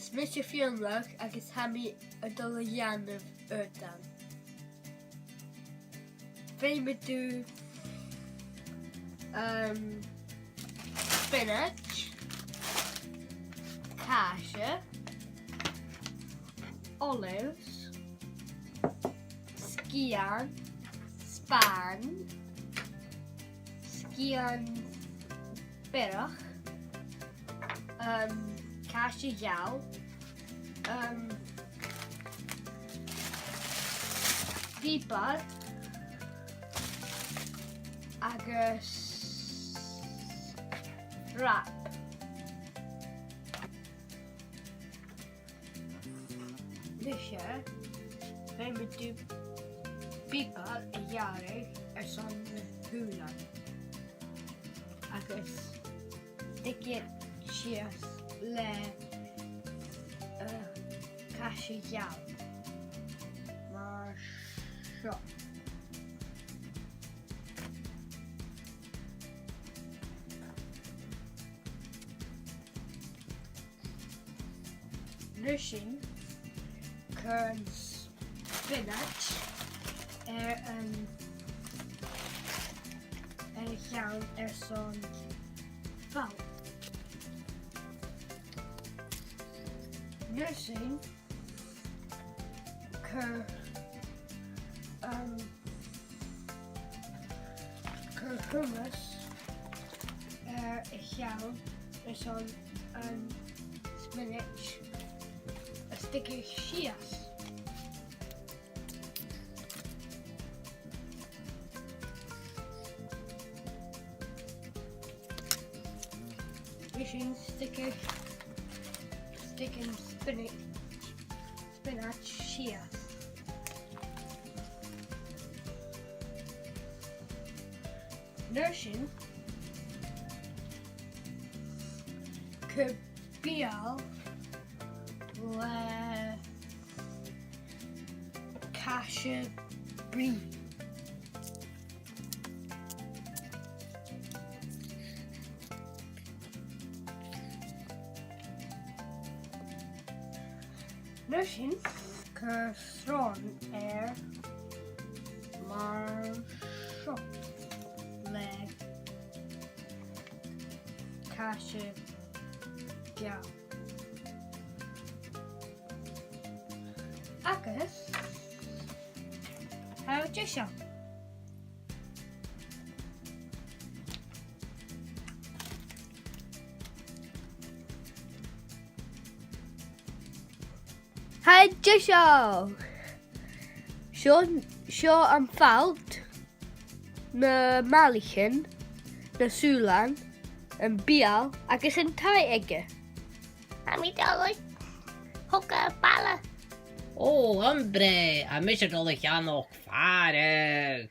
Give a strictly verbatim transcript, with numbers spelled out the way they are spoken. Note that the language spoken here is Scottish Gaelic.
Is mise Fionnlagh agus tha mi a' dol a dhèanamh aodann. Feumaidh tu, um, spinach, càise, olives, sgian, spàin, sgian biorach, um, càise gheal, um, piobar agus wrap. Nise, feumaidh tu piobar a ghearradh airson na h-ùbhlan agus stigidh sìos le, uh, càise gheal. Mar seo. An uair sin, cuir an spinach air an, air a cheann airson falt. An uair sin, cuir, um, cuir hummus air a cheann airson an spinach a stigidh sìos. Bidh sinn a' stigidh, stigidh spinach, spinach sìos. An uair sin, cuir beul le càise brèagha. An uair sin, cuir sròn air mar seo le càise geal. Agus tha e deiseil. Tha e deiseil! Seo, seo am falt, na mallaichean, na sùilean, am beul agus an taigh aige. Tha mi a' dol a thogail baile. Oh, hombre, tha mise a' dol a cheannach fàradh.